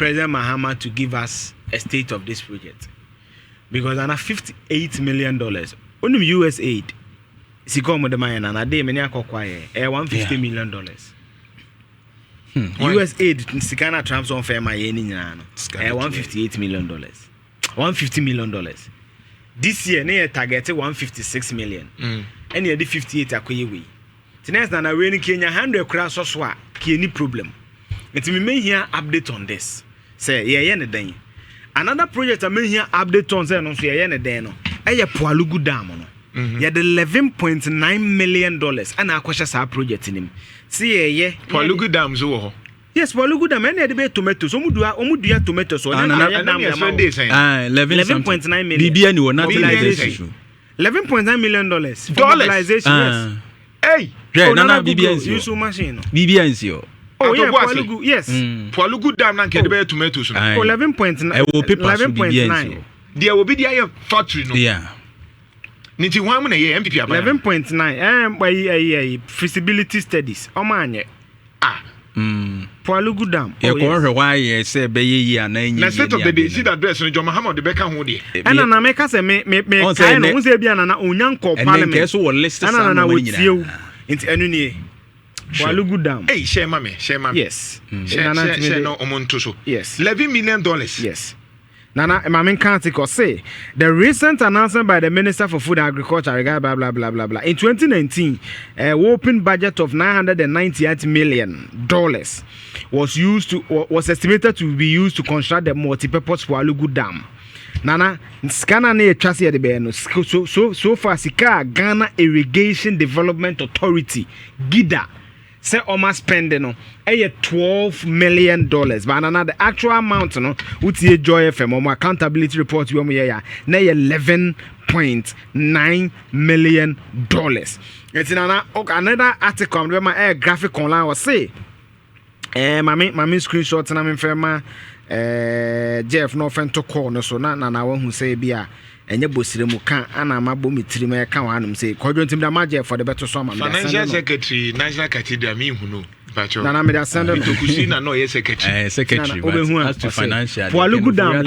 President Mahama to give us a state of this project because ana $58 million onim USAID sika ɔmo de ma yɛn, nana de mene akɔkɔ ayɛ ɛyɛ 150 million dollars. USAID sika na Trump sɔn fɛ ma yɛn ni nyinaa no, ɛyɛ $158 million, $150 million. This year ne yɛ target 156 million, ɛna yɛde 58 akɔyɛ wei. Nti next, nana, wei no kenya 100 kora sɔ so a, kie ni problem. Nti mi mehia update on this sɛ yɛyɛ ne dɛn. Another project a mehia update on sɛ no nso yɛyɛ ne dɛn no, ɛyɛ Pwalugu Dam no. Yɛde $11.9 million ɛna akɔhyɛ saa project nim si yɛyɛ. Pwalugu Dam so wɔ hɔ? Yes, Pwalugu Dam ɛna yɛde bɛyɛ tomatoes. Ɔmo dua tomatoes ɔno. Ah, ɛna yɛ dam ɛna yɛ ma yɛ wɔ. de sɛn? Ah, 11. 11.9 million. Biribi ani wɔ nothing like this. Mobilization. Issue. $11.9 million for Dollars? mobilization, yes. Ah. Hey. Hwɛ. Oh, Nana, Nana, biribi Google ansi hɔ. use machine no. Biribi ansi hɔ. Oh yeah. Atobo ase. Pwalugu, yes. Pwalugu Dam na nkɛ de bɛyɛ tomatoes no. Aye. Oh, 11.9. Ɛwɔ paper so, biribi ansi 11.9. hɔ. Deɛ obi de ayɛ factory no. Ne nti hwan mu na ɛyɛ NPP aban? 11.9, ɛyi feasibility studies ɔmo anyɛ. Ah. Pwalugu Dam, oh, yɛkɔ yes. hwɛ hɔ ayɛ sɛ ɛbɛyɛ yie anaa ɛnyɛ Na yie. state of Ne the day ade see no. address no, John Mahama de bɛka ho deɛ. Ɛna na meka sɛ me Ɔn sɛ kae no n sɛ ebi a nana onya nkɔ ɛnɛ parliament nkɛɛ so wɔ list ɛna saa nana nneɛma no wɔtie wo nyinaa. nti ɛno nie, Pwalugu Dam. Ei, hyɛ ma me, hyɛ ma me. Yes. Hyɛ Nana, hyɛ ntumi hyɛ de- na ɔmo nto so. Yes. $11 million. Yes. Nana, Maame nka article say the recent announcement by the Minister for Food and Agriculture regarding blah blah blah blah blah. In 2019, a open budget of $998 million was estimated to be used to construct the multi-purpose Pwalugu Dam. Nana, sika na ne yɛtwa sɛ yɛde bɛyɛ no, so far sika a Ghana Irrigation Development Authority, GIDA, sɛ ɔma spend no ɛyɛ $12 million, but nana, the actual amount no, wotie Joy FM ɔmo accountability report bi ɔmo yɛ ya na ɛyɛ $11.9 million. Nti nana, ok, another article am de bɛma ɛyɛ Graphic Online. Ɔse maame screenshot na memfɛ ma Jeff na ɔfɛ nto call no so na nana wahu sɛ bi a ɛnyɛ bosire mu ka ana mabɔ me tirim ɛka wɔ hanom sɛ Kwadwo ntim da ma Jeff ɔde bɛto so ama mede Financial asɛnde no. secretary, National Cathedral, mi hu no mpatsɔ. Nana, mede asɛnde no. Mitokusi na na ɔyɛ secretary. Secretary, Nana, wobɛhu but a as to ɔse, financial Pwalugu Dam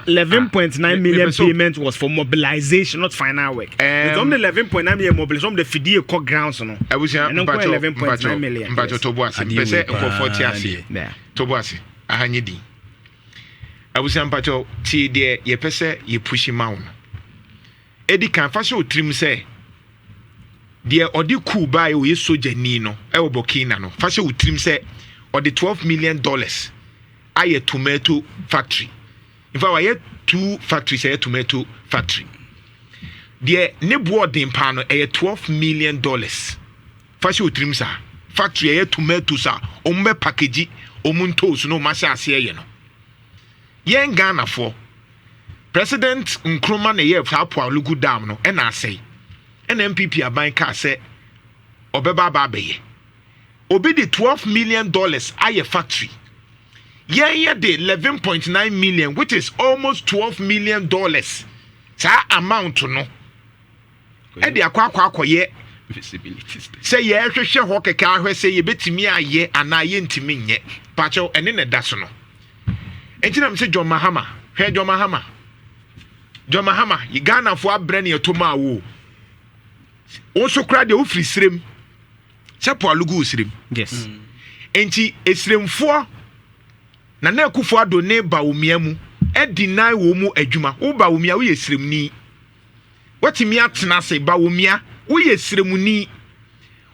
11.9 million payment was for mobilization, not final work. Nti ɔmo de 11.9 million mobilization, ɔmo de fidie kɔ grounds no. Abusua, Ɛno nko mpatsɔ, 11.9 million. mpatsɔ, tobo ase. Adeɛ Mpɛ sɛ wei nkɔfoɔ te paa aseɛ. deɛ. Tobo ase, aha nye din. Abusua, mpatsɔ, tie deɛ yɛpɛ sɛ yɛ push ma wo no. Edi kan, fa hyɛ o tirim sɛ deɛ ɔde coup baa yɛ ɔyɛ sogyani no ɛwɔ Burkina no, fa hyɛ o tirim sɛ ɔde $12 million ayɛ tomato factory. In fact, wayɛ two factories. Ɛyɛ tomato factory deɛ ne boɔ ɔden paa no, ɛyɛ $12 million. Fa hyɛ o tirim saa factory ɛyɛ tomatoes a ɔmo bɛ package ɔmo ntoosu na ɔmo ahyɛ aseɛ yɛ no. Yɛn Ghanafoɔ, President Nkrumah na ɛyɛ saa Pwalugu Dam no ɛna asɛe, ɛna NPP aban kaa sɛ ɔbɛba aba abɛyɛ. Obi de $12 million ayɛ factory, yɛn yɛ de 11.9 million, which is almost $12 million, saa amount no ɛde akɔ akɔyɛ Feasibility study. Sɛ yɛrehwehwɛ hɔ kɛkɛ ahwɛ sɛ yɛbɛtumi ayɛ anaa yɛntumi nyɛ. Pakyɛw, ɛne na ɛda so no. Enti nam sɛ John Mahama, hwɛ, John Mahama, John Mahama, Ghanafoɔ abrɛ ne yɛto maa wo. Wo nso koraa deɛ, wofiri serem sɛ Pwalugu wo serem. Yes. Enti esiremfoɔ, Nana Akufo Addo ne Bawumia mu ɛdi nan wɔ mu adwuma. Wo Bawumia, woyɛ siremni, watumi atena ase. Bawumia, woyɛ siremuni,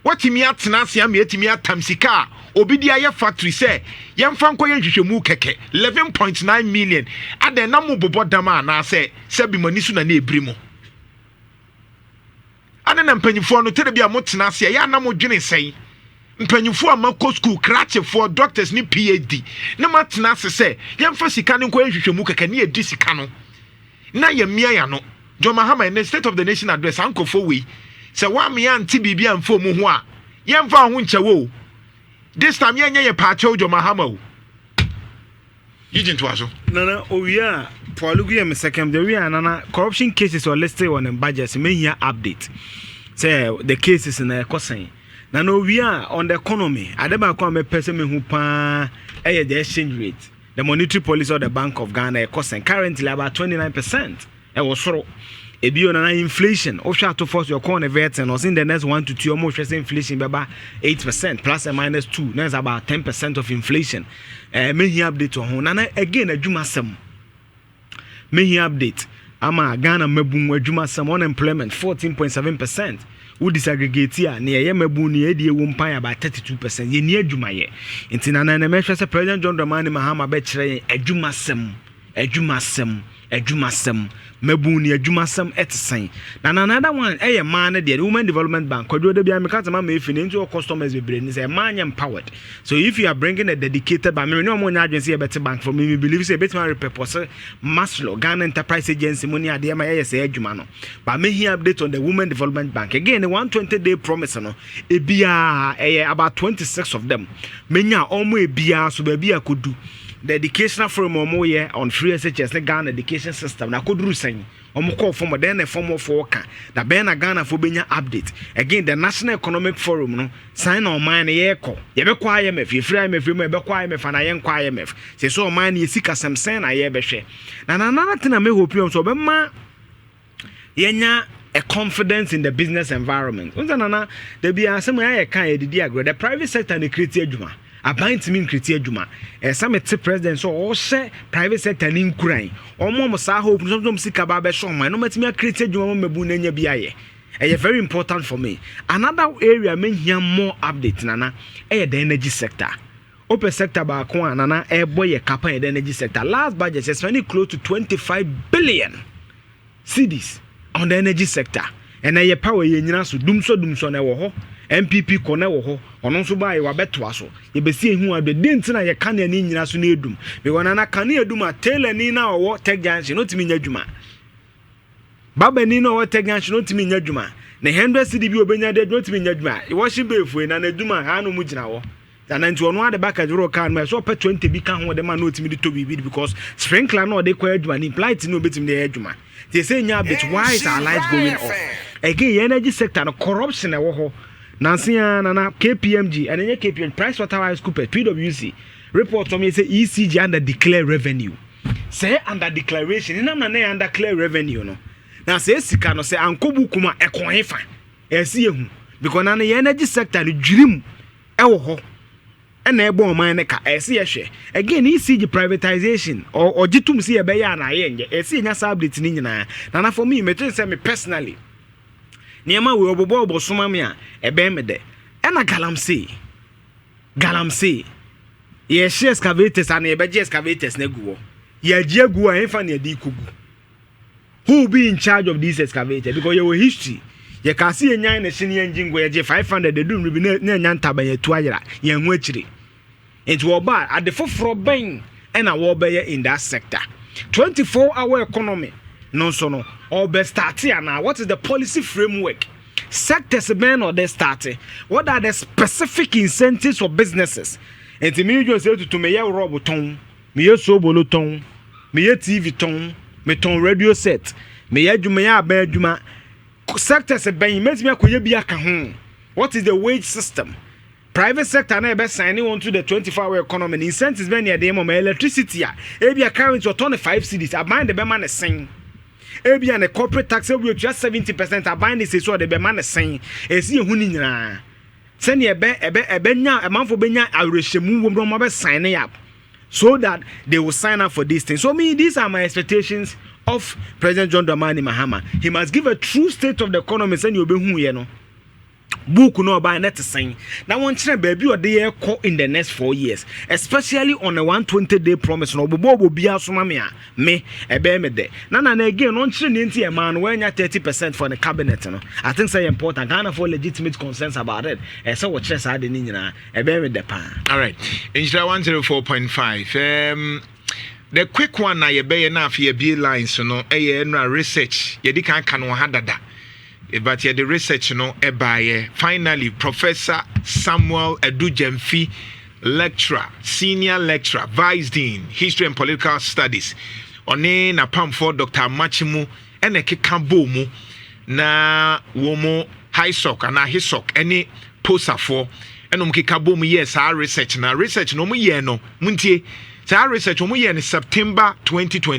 watumi atena ase ama yɛtumi atam sika a obi de ayɛ factory sɛ yɛmfa nkɔyɛ nhwehwɛmu kɛkɛ, 11.9 million. Adan na mo bobɔ dam a anaasɛ sɛbi mo ani so na ne ebiri mu ane na mpanyinfoɔ no tɛrɛ bi a motena ase a yɛ ana mo dwene sɛn? Mpanyinfoɔ a makɔ school, krakyefoɔ, doctors ne PhD, na matena ase sɛ yɛmfa sika no nkɔyɛ nhwehwɛmu kɛkɛ ne yɛdi sika no na yɛmmia ya no. John Mahama, in the State of the Nation Address, saa nkurɔfoɔ wei sɛ woamea ante biribi amfa mu ho a, yɛmfa wo ho nkyɛwɔ o. This time yɛnyɛ yɛ paakyɛw, John Mahama o. Yigye ntoa so. Nana, owie a, Pwalugu yɛ me second. The wie a, nana, corruption cases are listed on the budget, mehia update sɛ the cases na ɛkɔ sɛn. Nana, owie a, on the economy, ade baako a mɛpɛ sɛ mehu paa ɛyɛ the exchange rate. The monetary policy of the Bank of Ghana ɛkɔ sɛn? Currently about 29%, ɛwɔ soro. Ebi nana, inflation, wohwɛ Ato Forson yɛ kɔn ne vetting no, ɔsɛ in the next 1 to 2, ɔmo hwɛ sɛ inflation bɛba 8% plus and minus 2, that's about 10% of inflation. Mehia update wɔ ho, nana. Again, adwuma sɛm, mehia update ama Ghana mabun adwuma sɛm. Unemployment 14.7%. Wo disaggregate a, nea ɛyɛ mabun, nea ɛdi ewu mpan, about 32% yɛni adwumayɛ. Nti nana, na mɛhwɛ sɛ President John Dramani Mahama bɛkyerɛ yɛn adwumasɛm, adwumasɛm, adwumasɛm, mabun ni adwumasɛm ɛte sɛn. Na another one ɛyɛ mmaa no deɛ, Women Development Bank. Kwadwo de bia meka sɛ mama efi ne nti wɔ customers bebree ni sɛ mmaa nyɛ empowered. So if you are bringing a dedicated bank, me ne ɔmo nyɛ adwene sɛ yɛbɛte bank for me. Me believe sɛ ebɛtumi repurpose Masloc, Ghana Enterprise Agency mu ne adeɛ ma yɛyɛ sɛ adwuma no. But mehia update on the Women Development Bank again. The 120 day promise no, ebiaa ɛyɛ about 26 of them. Menya ɔmo ebiaa so baabi akodu. The educational forum ɔmo yɛ on free SHS ne Ghana education system na akoduru sɛn? Ɔmo kɔɔ fam dɛn na fam wɔfoɔ ka da bɛn na Ghana fo bɛnya update? Again, the National Economic Forum no san na ɔman no yɛrekɔ, yɛbɛkɔ IMF, yɛfiri IMF mu, yɛbɛkɔ IMF ana yɛnkɔ IMF sɛ so ɔman no yɛsi kasɛm sɛn na yɛrebɛhwɛ. Na another thing na mehope yɛn so ɔbɛma yɛnya a confidence in the business environment. Nsa nana, dabi asɛm yɛ ka yɛdidi agorɔ. The private sector na create adwuma, aban ntumi ncreate adwuma. Ɛsɛ mete president sɛ ɔhyɛ private sector ne nkuran, ɔmo saa hope no sɛ sika ba bɛhyɛ ɔman na ɔmatumi acreate adwuma ma mabu no anya bi ayɛ. Ɛyɛ very important for me. Another area mehia more update, nana, ɛyɛ the energy sector. Open sector baako a nana ɛbɔ yɛ kapa yɛ the energy sector. Last budget, yɛ spending close to 25 billion cedis on the energy sector. Ɛnna yɛ power yɛ nyina so dumsɔ dumsɔ na ɛwɔ hɔ. NPP kɔ na ɛwɔ hɔ, ɔno nso baa yɛ wabɛtoa so. Yɛbɛsi ehu ade de nti na yɛ kanea ne nyina so na edum, because nana, kanea edum a, tailor ni na ɔwɔ Tech Junction no tumi nya adwuma, babani na ɔwɔ Tech Junction no tumi nya adwuma, na 100 cedi bi obenya de adwuma tumi nya adwuma. Wɔhyɛ beefo na n'adwuma ha na ɔmo gyina hɔ nana. Nti ɔno ade baka dworo kaa no ɛsɛ ɔpɛ 20 bi ka ho de ma na ɔtumi de tɔ biribi, because sprinkler na ɔde kɔ adwuma ne light na ɔbɛtumi de yɛ adwuma. Te sɛ nya update, why is our light going off again? Yɛn energy sector no, corruption ɛwɔ hɔ. Nansi ya nana, KPMG, ɛna nyɛ KPMG, Price Waterhouse Coopers, PwC report ɔmo yɛ sɛ ECG under declare revenue. Sɛ under declaration nenam na ne yɛ under declare revenue no, na sɛ sika no sɛ ankɔ buku mu a, ɛkɔn fa ɛsi ehu, because nana, yɛn energy sector no, dwirim ɛwɔ hɔ ɛna ɛbɔ ɔman no ka. Ɛsɛ yɛhwɛ again ECG privatization, ɔgye tum sɛ yɛbɛyɛ ana ayɛ nyɛ. Ɛsɛ yɛnya saa update no nyinaa, nana. For me, mɛtwe sɛ me personally, nneɛma wei ɔbɔbɔ ɔbɔ soma me a, ɛbɛn me dɛ. Ɛna galamsey, galamsey, yɛhyɛ excavators ana yɛbɛgye excavators no agu hɔ? Yɛagye agu hɔ a, ɛmfa ne yɛde kɔgu? Who will be in charge of these excavators? Because yɛwɔ history, yɛka se yɛnyan ne hye ne yɛngye ngo, yɛgye 500 edu mmiri bi na ɛnya ntaban yɛtu ayera yɛn ho akyire. Nti wɔba ade foforɔ bɛn ɛna wɔbɛyɛ in that sector? 24 hour economy no nso no, ɔbɛ start ana? What is the policy framework? Sectors bɛn na ɔde start? What are the specific incentives for businesses? Nti mi dwo sɛ tutu meyɛ rɔb tɔn, meyɛ sobolo tɔn, meyɛ TV tɔn, metɔn radio set, meyɛ adwuma, yɛ aban adwuma, sectors bɛn mɛtumi akɔyɛ bi aka ho? What is the wage system? Private sector na ɛbɛ sign on to the 24 hour economy, the incentives bɛn na yɛde ma? Electricity a ebi a current ɔtɔ ne 5 cedis, aban de bɛma ne sɛn? Ebi a ne corporate tax ebi otua 70%, aban de sɛ ɔde bɛma ne sɛn? Esi ehu ne nyinaa sɛnea ɛbɛ nya ɛmanfo bɛnya awerɛhyɛmu wɔ mu na wɔn abɛ sign up so that they will sign up for these things. So me, these are my expectations of President John Dramani Mahama. He must give a true state of the economy, sɛnea obehu yɛ no book no ɔbaa ne te sɛn, na wɔnkyerɛ baabi ɔde yɛ kɔ in the next 4 years, especially on a 120 day promise na ɔbɛbɔ ɔbɔ biara soma me a, me ɛbɛyɛ me dɛ. Na again, ɔnkyerɛ ne nti ɛmaa no wɔanya 30% for the cabinet no. I think sɛ important Ghana for legitimate concerns about it. Ɛsɛ wɔkyerɛ saa de ne nyinaa, ɛbɛyɛ me dɛ paa. All right, Nhyira 104.5. The quick one na yɛbɛyɛ na afei yɛbie lines no, ɛyɛ ɛnura research yɛdi kan ka no wɔ ha dada, but yɛde research no ɛbaayɛ. Finally, Professor Samuel Adu Gyamfi, lecturer, senior lecturer, vice dean, history and political studies, ɔne napamfoɔ Dr. Amachimu ɛna ɛkeka bɔɔ mu na wɔn mu HISOC anaa HISOC ɛne POSAfoɔ. Ɛna ɔmo keka bom yɛ saa research, na research na ɔmo yɛ no, muntie, saa research ɔmo yɛ no September 2024.